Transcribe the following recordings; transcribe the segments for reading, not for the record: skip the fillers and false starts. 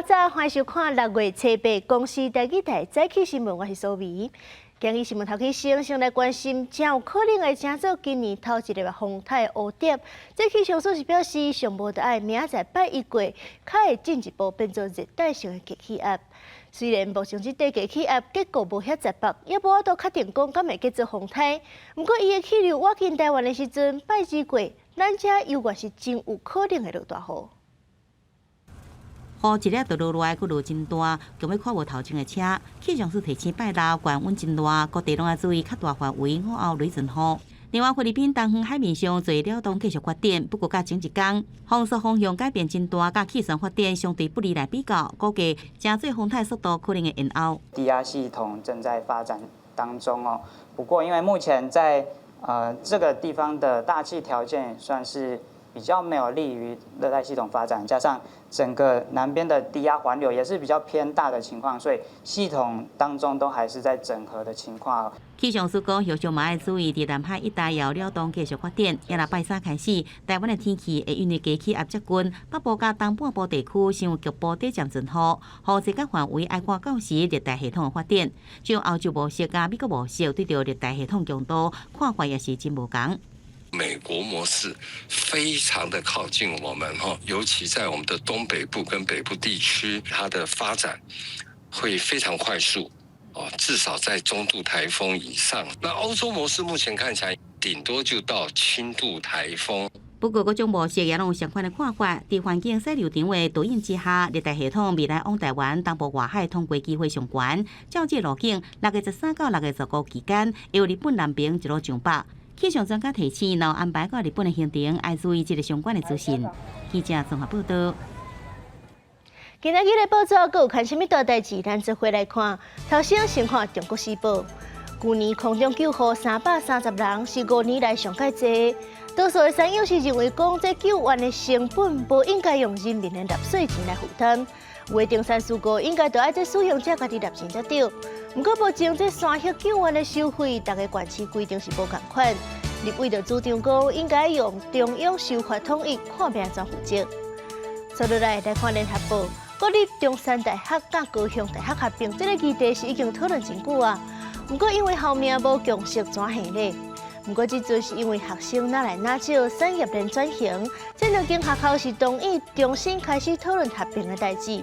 家早，歡迎收看6月初八公視台語台早起新聞，我是蘇美。今日新聞頭起先，先來關心，誠有可能會成做今年頭一个風颱烏蝶。這氣象署是表示，上無著愛明仔載拜一過，較會進一步變做熱帶性的低氣壓。雖然目前這塊低氣壓結構無遐雜北，也無法度確定講敢會結做風颱。毋過伊的氣流倚近台灣的時陣，拜二過，咱遮猶原是真有可能會落大雨。雨一粒就落落來，閣落真大，強欲看無頭前的車。氣象署提醒拜六，懸溫真熱，各地攏愛注意較大範圍午後雷陣雨。另外，菲律賓東方海面上濟鳥洞繼續發展，不過佮前一工風速方向改變真大，佮氣旋發展相對不利來比較，估計成做風颱速度可能會延後。低壓系統正在發展當中哦，不過因為目前在這個地方的大氣條件算是比較沒有利於熱帶系統發展，加上整個南邊的低壓環流也是比較偏大的情況，所以系統當中都還是在整合的情況。氣象署講，後續嘛愛注意，佇南海一帶有鳥洞繼續發展。也若拜三開始，台灣的天氣會因為低氣壓接近，北部佮東半部地區先有局部短暫陣雨，雨勢佮範圍愛看到時熱帶系統的發展。像歐洲模式佮美國模式對著熱帶系統強度看法也是真無仝。美國模式非常的靠近我們哈，尤其在我們的東北部跟北部地區，它的發展會非常快速哦，至少在中度颱風以上。那歐洲模式目前看起來，頂多就到輕度颱風。不過，各種模式也攏有相款的看法。佇環境勢流場的導引之下，熱帶系統未來往台灣東部外海通過機會上懸。照這路徑，6月13到6月15期間，由日本南邊一路上北。氣象專家提醒，若安排到日本的行程，愛注意這个相關的資訊。記者綜合報道。今仔日的報紙閣有看啥物大代誌？咱做伙來看。頭先先看《中國時報》，舊年空中救護330人，是5年來上蓋濟。多數的山友是認為講，這救援的成本無應該用人民的納稅錢來負擔。有的登山事故應該著愛這使用者家己納錢才對。毋過目前這山岳救援的收費，逐个縣市規定是無仝款。立委就主張講，應該用中央修法統一，看欲按怎負責。接落來來看聯合報，國立中山大學佮高雄大學合併，這个議題是已經討論真久啊。毋過因為校名無共識，轉行咧。毋過這陣是因為學生愈來愈少，產業鏈轉型，這兩間學校是同意重新開始討論合併的代誌。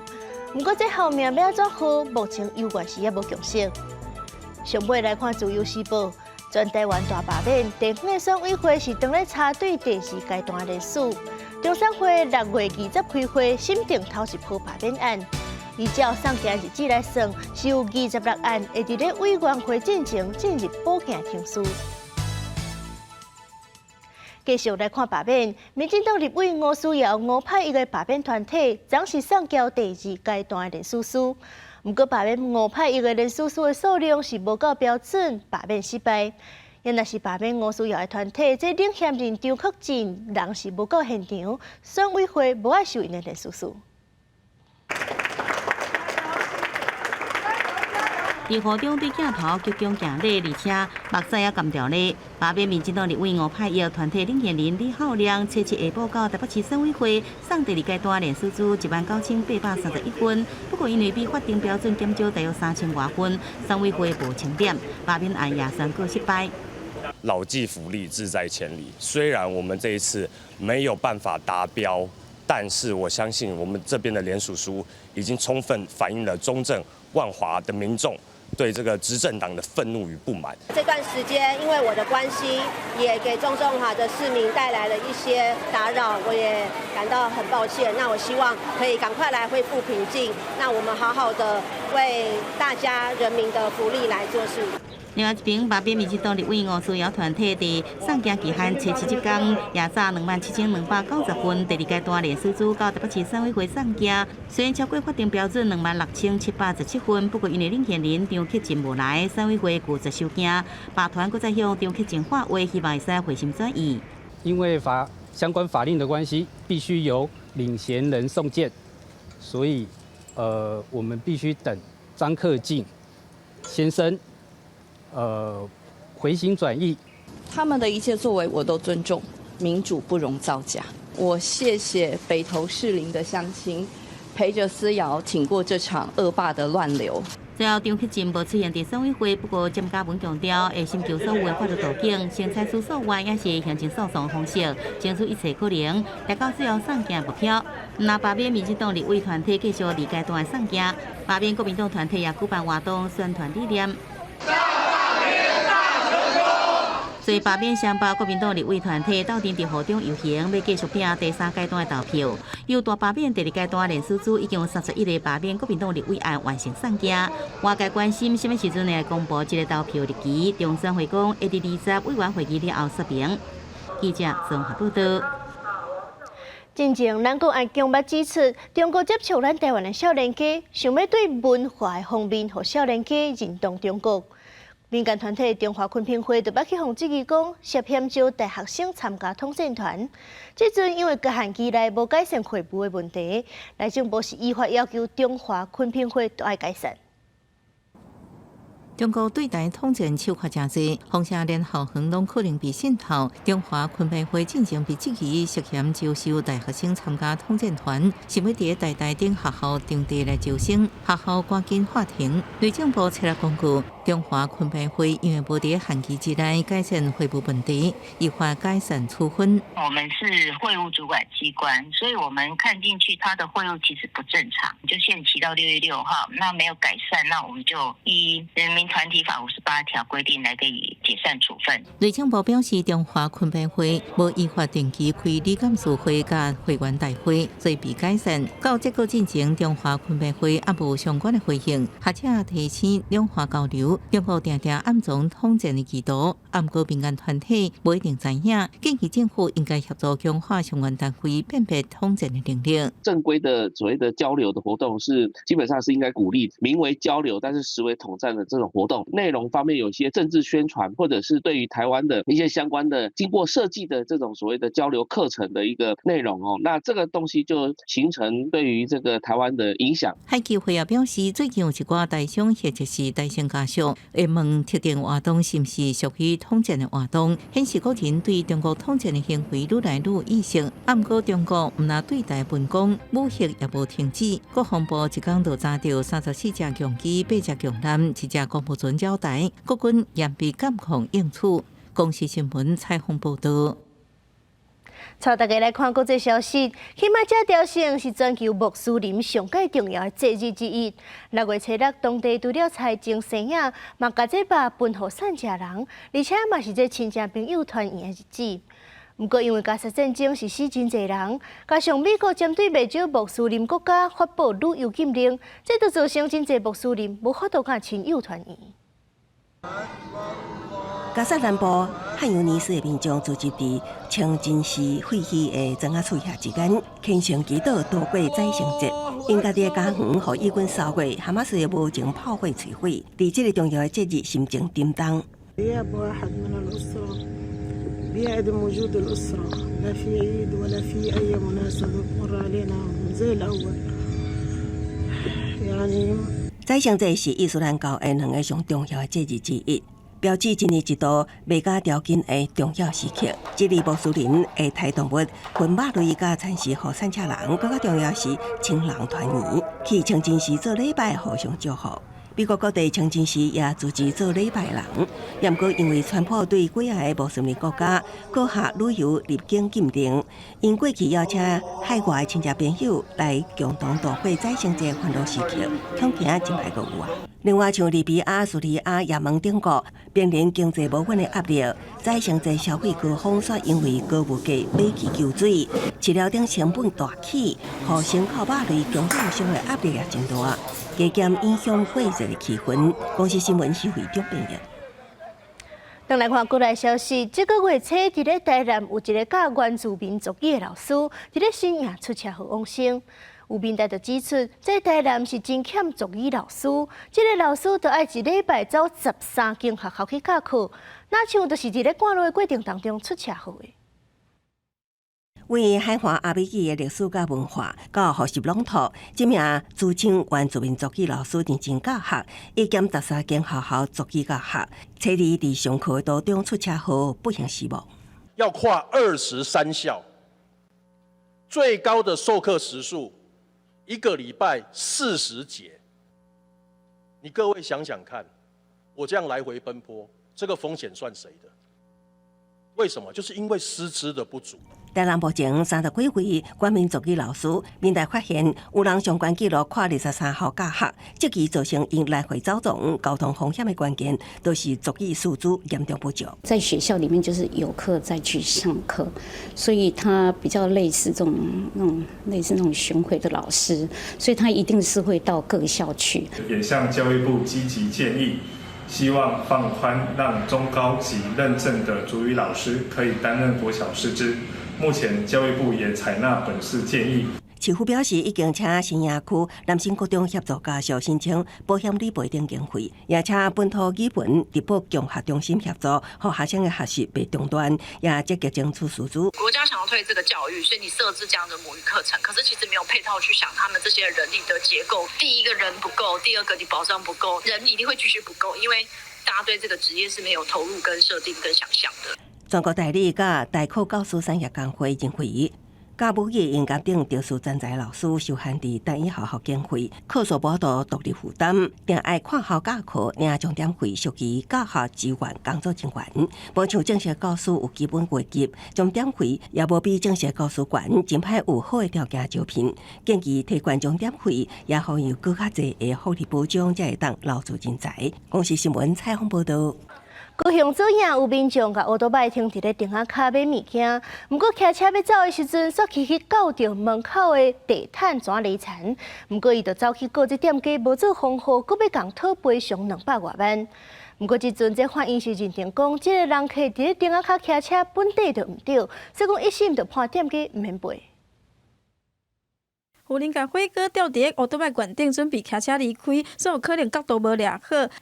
毋過這校名欲按怎號，目前猶原是猶無共識。上尾來看自由時報，全台灣大罷免，地方的選委會是當咧插隊第二階段連署。中選會6月20開會審定頭一波罷免案，依照送件日子來算，是有26案會佇咧委員會進前進入補件程序。繼續來看罷免，民進黨立委吳思瑤、吳霈逸的罷免團體，昨是送交第二階段的連署書。毋過罷免吳霈逸的連署書的數量是無夠標準，罷免失敗。也若是罷免吳思瑤的團體，這領銜人張克進人是無夠現場，選委會無愛收𪜶的連署書。佇雨中對鏡頭鞠躬行禮，而且目屎也乾掉咧。罷免民進黨立委吳霈逸團體領銜人李浩亮，初七下晡到台北市選委會送第二階段連署書19,831份，不過因為比法定標準減少大約3000外份，選委會無清點，罷免案也宣告失敗。老驥伏櫪，志在千里。雖然我們這一次沒有辦法達標，但是我相信我們這邊的聯署書已經充分反映了中正萬華的民眾對這個執政黨的憤怒與不滿。這段時間因為我的關係，也給中正萬華的市民帶來了一些打擾，我也感到很抱歉。那我希望可以趕快來恢復平靜，那我們好好的為大家人民的福利來做事。另外一邊，罷免民進黨立委吳思瑤團體佇送件期限初七這工，也早27,290份第二階段連署書到台北市選委會送件，雖然超過法定標準26,717份，不過因為領銜人張克進無來，選委會拒絕收件，罷團閣再向張克進發話，希望會使回心轉意。因為法相關法令的關係，必須由領銜人送件，所以我們必須等張克進先生回心轉意。他們的一切作為我都尊重，民主不容造假。我謝謝北投士林的鄉親，陪著思瑤挺過這場惡霸的亂流。最後，張克勤無出現佇選委會，不過詹嘉文強調，會尋求所有的法律途徑，先採取訴願，抑是行政訴訟方式，爭取一切可能，達到最後送件目標。若罷免民進黨立委團體繼續二階段的送件，罷免國民黨團體也舉辦活動宣傳理念。所以罷免雙北國民黨立委團體鬥陣佇雨中遊行，欲繼續拼第三階段的投票。由大罷免第二階段連署組已經有31個罷免國民黨立委案完成送件。外界關心啥物時陣會公布這個投票日期？中選會講會佇20委員會議了後說明。記者綜合報道。進前，咱國安強欲指出，中國接觸咱台灣的少年家，想欲對文化的方面，予少年家認同中國。民間團體中華昆評會就捌去予質疑講，涉嫌招大學生參加統戰團。這陣因為局限期內無改善會務的問題，內政部是依法要求中華昆評會都愛改善。中國對台統戰手法誠濟，放射連校園攏可能被滲透。中華昆評會進前被質疑涉嫌招收大學生參加統戰團，想欲佇台大等學校場地來招生，學校趕緊喊停。內政部出來公告，中華昆評會因為無佇限期之內改善會務問題，依法解散處分。我們是會務主管機關，所以我們看進去他的會務其實不正常，就限期到6月6號，那沒有改善，那我們就依人民團體法58條規定來給予解散處分。內政部表示，中華昆評會無依法定期開理監事會佮會員大會，所以被解散。到這個進前，中華昆評會猶無相關的回應。學者提醒兩岸交流，中國定定暗藏統戰的企圖，毋過民間團體無一定知影，建議政府應該協助強化相關單位辨別統戰的能力。正規的所謂的交流的活動是基本上是應該鼓勵，名為交流，但是實為統戰的這種活動內容方面，有些政治宣傳，或者是對於台灣的一些相關的經過設計的這種所謂的交流課程的一個內容哦，那這個東西就形成對於這個台灣的影響。海基會也表示，最近有一寡台商或者是台商家屬會問特定活動是毋是屬於統戰的活動，顯示國人對中國統戰的行為愈來愈有意識。毋過中國毋但對台文攻武嚇也無停止，國防部一工就查著34隻共機、8隻共艦、1隻公務船繞台，國軍嚴密監控應處。公視新聞採訪報導。帶大家來看國際消息，喜瑪遮朝聖是全球穆斯林上蓋重要的節日之一。6月初6，當地除了菜精生仔，嘛共這肉分予散食人，而且嘛是這親戚朋友團圓的日子。毋過因為加沙戰爭是死真濟人，加上美國針對袂少穆斯林國家發布旅遊禁令，這都造成真濟穆斯林無法度佮親友團圓。加薩南部漢尤尼斯的民眾聚集佇清真寺廢墟的磚仔厝遐之間，虔誠祈禱度過宰牲節。𪜶家己的家園予以軍燒過，哈馬斯的無情炮火摧毀，佇這个重要的節日，心情沉重。 غياب واحد من الأسرة بيعدم وجود الأسرة، لا في عيد ولا في أي مناسبة بتمر علينا زي الأول يعني。宰牲節是伊斯蘭教的兩个上重要的節日之一，標誌一年一度麥加朝覲的重要時刻。這日穆斯林會刣動物分肉類佮餐食予散赤人，閣較重要是親人團圓，去清真寺做禮拜，互相祝福。美國各地清真寺也組織做禮拜人，毋過因為川普對幾个穆斯林國家閣下旅遊入境禁令，𪜶過去邀請海外親戚朋友來共同度過宰牲節歡樂時刻，恐驚真歹閣有啊。另外，像利比亞、敘利亞、也門等國面臨經濟無穩的壓力，宰牲節消費高峰煞因為高物價買氣求水，飼料等成本大起，予牲口肉類供應商的壓力也真大，加減影響過熱的氣氛。公視新聞徐惠中編譯。轉來看國內消息，這个月初，佇咧台南有一个教原住民族語的老師，佇咧深夜出車禍往生。有民代就指出，這台南是真欠族語老師，這个老師都愛一禮拜走13間學校去教課，若像就是佇咧趕路的過程當中出車禍的。為海華阿美語的歷史佮文化佮學習朗讀，這名自稱原住民族語老師認真教學，一兼13間學校族語教學。初二佇上課途中出車禍，不幸死亡。要跨23校，最高的授課時數一個禮拜40節，你各位想想看，我這樣來回奔波，這個風險算誰的？為什麼？就是因為師資的不足。台南目前30幾位原民族語老師，面對發現有人相關記錄跨23校教學，這期造成𪜶來回走動交通風險的關鍵，都是族語師資嚴重不足。在學校裡面就是有課再去上課，所以他比較類似這種那種類似那種巡迴的老師，所以他一定是會到各校去。也向教育部積極建議，希望放寬，讓中高級認證的族語老師可以擔任國小師資。目前教育部也採納本市建議。市府表示，已經請新營區南新國中協助家屬申請保險理賠等經費，也請本土語文直播共學中心協助，予學生的學習袂中斷，也積極爭取師資。國家想要推這個教育，所以你設置這樣的母語課程，可是其實沒有配套去想他們這些人力的結構。第一個人不夠，第二個你保障不夠，人一定會繼續不夠，因為大家對這個職業是沒有投入跟設定跟想象的。全國代理佮代課教師產業工會認為，教母語應該等特殊專才老師受限制單一學校經費，課數無度獨立負擔，定愛跨校教課，領鐘點費屬於教學資源工作人員。無像正式教師有基本月給，鐘點費也無比正式教師懸，真歹有好的條件招聘。建議提懸鐘點費，也予有閣較濟的福利保障，才會當留住人才。公視新聞採訪報道。高雄左營有民眾共烏多擺停佇咧亭仔跤買物件，毋過騎車欲走的時陣，煞去去撞著門口的地毯紙犁田，毋過伊就走去告這店家無做防護，閣欲共討賠償200外萬。毋過這陣這法院是認定講，這個人客佇咧亭仔跤騎車本底就毋對，所以講一審就判店家毋免賠。有人共火鍋吊佇咧烏多擺懸頂，準備騎車離開，煞有可能角度無掠好，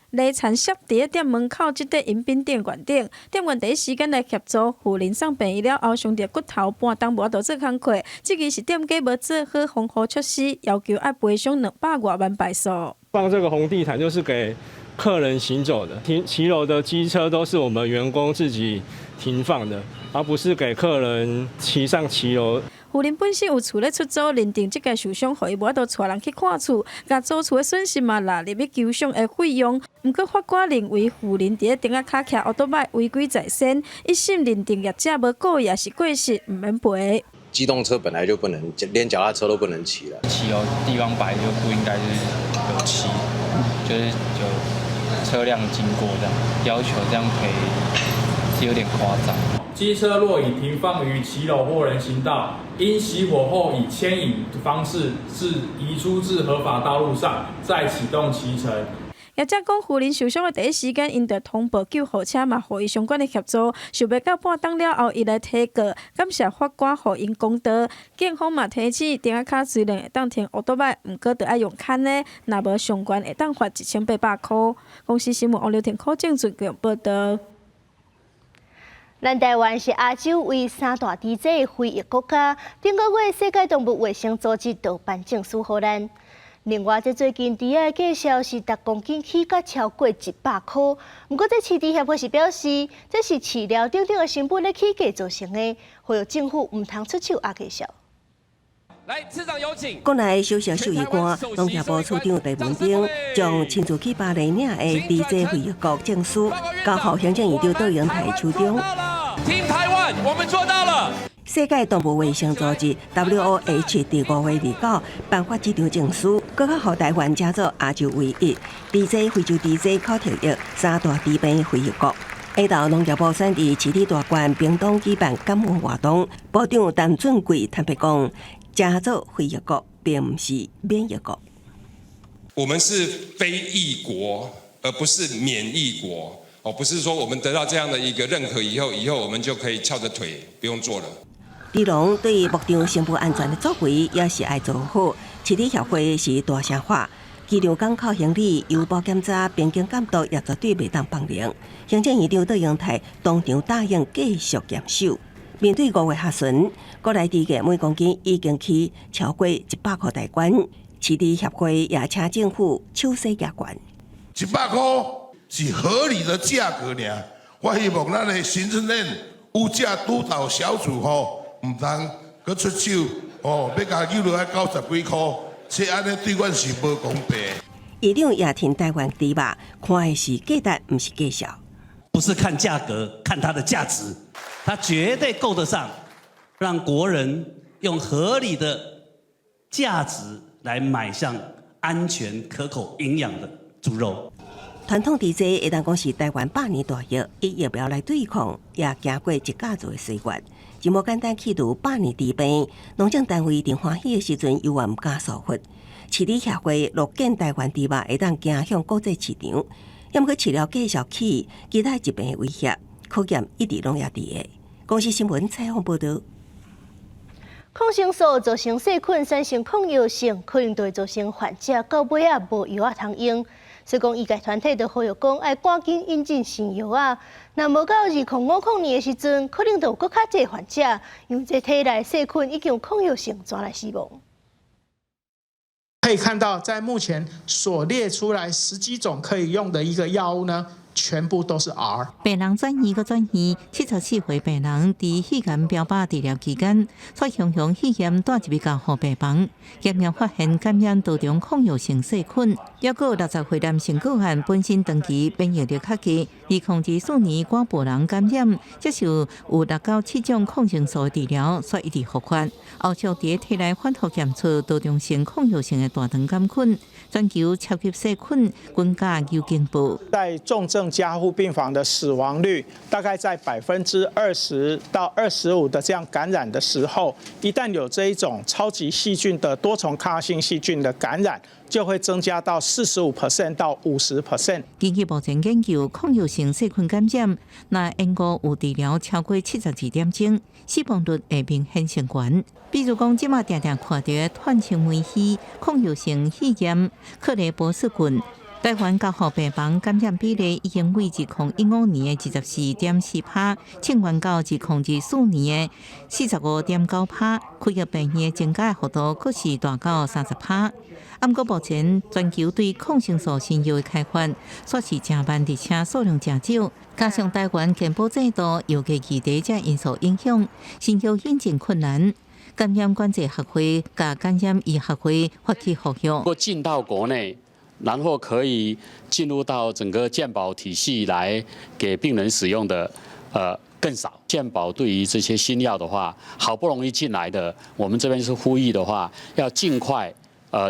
犁田摔佇咧店門口這塊飲品店懸頂。店員第一時間來協助，婦人送病院了後，傷著骨頭半冬無法度做工課。這個是店家無做好防護措施，要求愛賠償200外萬敗訴。放這個紅地毯就是給客人行走的，停騎樓的機車都是我們員工自己停放的，而不是給客人騎上騎樓。婦人本身有厝咧出租，認定這個受傷，予伊無法度帶人去看厝，共租厝的損失嘛納入去求償的費用。毋過法官認為婦人佇咧亭仔跤騎烏多擺違規在先，一審認定業者無故意抑是過失，毋免賠。機動車本來就不能，連腳踏車都不能騎了。騎樓地方擺就不應該是有騎，就是有車輛經過這樣，要求這樣賠是有點誇張。機車若已停放於騎樓或人行道，應熄火後以牽引方式至移出至合法道路上，再啟動騎乘。業者講，婦人受傷的第一時間，𪜶就通報救護車嘛，予伊相關的協助。想袂到半冬了後，伊來提告，感謝法官予𪜶公道。警方嘛提醒，亭仔跤雖然會當停烏多擺，毋過著愛用牽的，若無上懸會當罰1800箍。公視新聞王劉婷、柯正俊報道。咱台灣是亞洲唯三大豬隻的非裔國家，頂個月世界動物衛生組織就頒證書予咱。另外，這最近豬仔的價數是逐公斤起價超過100箍。毋過，這飼豬協會是表示，這是飼料等等的成本咧起價造成的，呼籲政府毋通出手壓價數。來，次長有請。國內首席獸醫官、農業部次長白文丁將親自去巴黎領的豬隻非疫國證書交予行政院長卓榮泰手中。聽台灣，我們做到了。世界動物衛生組織 WOH 佇5月29頒發這張證書，閣較予台灣成做亞洲唯一豬隻非洲豬隻口蹄疫三大豬病非疫國。下晝農業部選佇市立大館屏東舉辦感恩活動，部長陳俊貴坦白講，成做非疫國並毋是免疫國。我們是非疫國，而不是免疫國。哦，不是說我們得到這樣的一個認可以後，以後我們就可以翹着腿不用做了。豬農對牧場生物安全的作為也是愛做好。飼豬協會是大聲喊，機場港口行李郵包檢查、邊境監督也絕對袂當放任。行政院長卓榮泰當場答應繼續嚴守。面對5月下旬，國內豬價每公斤已經起超過100箍大關，飼豬協會也請政府手勢加懸。 100箍是合理的價格爾，我希望咱的行政院物價督導小組吼，毋通閣出手吼，欲共扭落來90幾箍，這按呢對阮是無公平。市長也挺台灣豬肉，看的是價值，毋是價數。不是看價格，看它的價值，它絕對夠得上，讓國人用合理的價值來買上安全、可口、營養的豬肉。傳統豬隻會當講是台灣百年大業，以疫苗來對抗，也行過一甲子的歲月，真無簡單去除百年豬病。農政單位佇歡喜的時陣，猶原毋敢疏忽。飼理協會樂見台灣豬肉會當走向國際市場，猶過飼料繼續起，其他疾病的威脅考驗一直攏猶佇个。公視新聞採訪報導。抗生素造成細菌產生抗藥性，可能就會造成患者到尾仔無藥仔通用。所以講，醫界團體就呼籲講，愛趕緊引進新藥仔。若無到2050年的時陣，可能就有閣較濟患者因為這體內細菌已經有抗藥性，轉來死亡。可以看到，在目前所列出來十幾種可以用的一個藥物呢，全部都是 R。病人轉院閣轉院，74歲病人佇肺癌標靶治療期間，煞雄雄肺炎帶入去加護病房，檢驗發現感染多重抗藥性細菌。抑閣有60歲男性個案本身長期免疫力較低，2024年寡部人感染，接受有六到七種抗生素治療，煞一直復發。後續佇體內反覆檢出多重性抗藥性的大腸桿菌，全球超級細菌均價有警報。在重症加護病房的死亡率大概在20%到25%的這樣感染的時候，一旦有這一種超級細菌的多重抗性細菌的感染，就會增加到45% 到50%。根據目前研究，抗藥性細菌感染，若延誤有治療超過72點鐘，死亡率會明顯升懸。比如講，這馬定定看著的炭青霉烯、抗藥性肺炎、克雷伯氏菌。台灣加護病房感染比例已經為2015年的24.4%，升懸到2024年的45.9%，開業病院增加的幅度閣是大到30%。毋過目前全球對抗生素新藥的開發，煞是誠慢，而且數量誠少，加上台灣健保制度藥價議題這因素影響，新藥引進困難。感染管制學會佮感染醫學會發起呼籲。如果進到國內，然後可以進入到整個健保體系來給病人使用的，更少。健保對於這些新藥的話，好不容易進來的，我們這邊是呼籲的話，要盡快，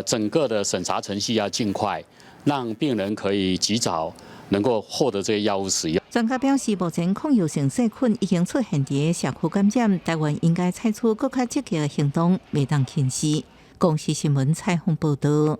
整個的審查程序要盡快，讓病人可以及早能夠獲得這些藥物使用。專家表示，目前抗藥性細菌已經出現佇社區感染，台灣應該採取閣較積極的行動，袂當輕視。公視新聞採訪報導。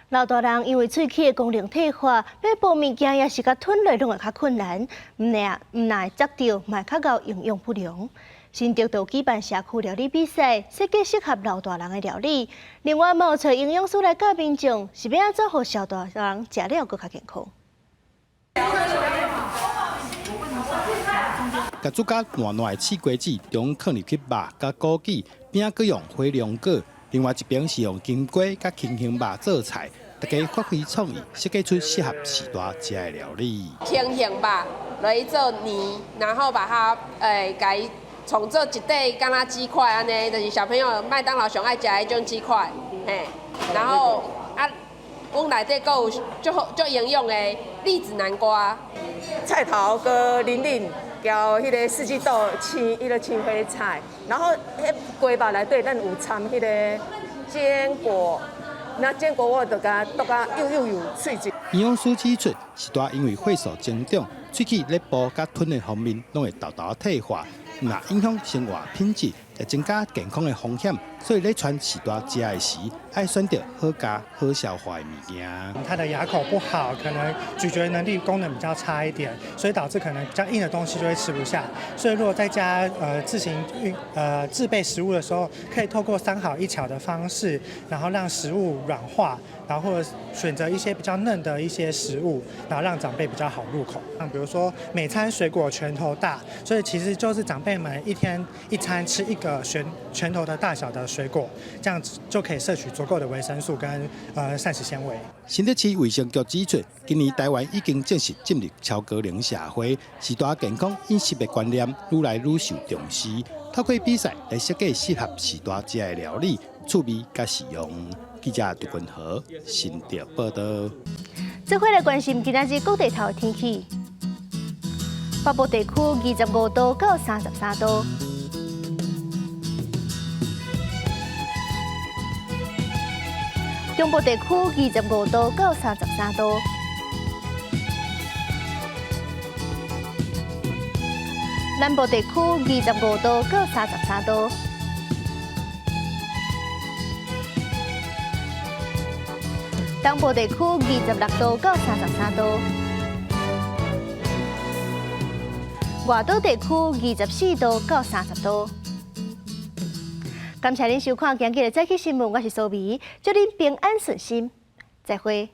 老大人因為喙齒的功能退化，欲哺物件抑是共吞落攏會較困難，毋但會嚼著，嘛會較𠢕營養不良。新竹就舉辦社區料理比賽，設計適合老大人的料理。另外，嘛有揣營養師來教民眾，是欲按怎予小大人食了閣較健康。共煮甲爛爛的刺瓜子，中囥入去肉佮枸杞，邊仔閣用火龍果。另外一邊是用金瓜佮青胸肉做菜，大家發揮創意，設計出適合序大食的料理。青胸肉來做泥，然後把它共創做一塊，敢若雞塊按呢，就是小朋友麥當勞上愛食彼種雞塊，嘿。然後啊，阮內底閣有足好足營養的栗子南瓜、菜頭閣冷冷。交彼个四季豆青，彼个青花菜，然後彼雞肉內底咱有摻彼个堅果，那堅果我就共剁甲幼幼幼脆脆。營養師指出，序大因為歲數增長，喙齒咧哺佮吞的方面攏會沓沓退化，若影響生活品質，會增加健康的風險。所以咧，勸序大食的時，愛選擇好咬、好消化的物件。他的牙口不好，可能咀嚼能力功能比較差一點，所以導致可能比較硬的東西就會吃不下。所以如果在家自行自備食物的時候，可以透過三好一巧的方式，然後讓食物軟化，然後選擇一些比較嫩的一些食物，然後讓長輩比較好入口。像比如說每餐水果拳頭大，所以其實就是長輩們一天一餐吃一個拳頭的大小的水果，這樣子就可以攝取足夠的維生素跟膳食纖維。新竹市衛生局指出，今年台灣已經正式進入超高齡社會，序大健康飲食的觀念愈來愈受重視。透過比賽來設計適合序大食的料理，趣味佮實用。記者杜君和新竹報道。做伙來關心今仔日各地頭的天氣。北部地區25度到33度。中部地區25度到33度。南部地區25度到33度。東部地區26度到33度。外島地區24度到30度。感謝您收看今日的早起新聞，我是蘇美，祝您平安順心，再會。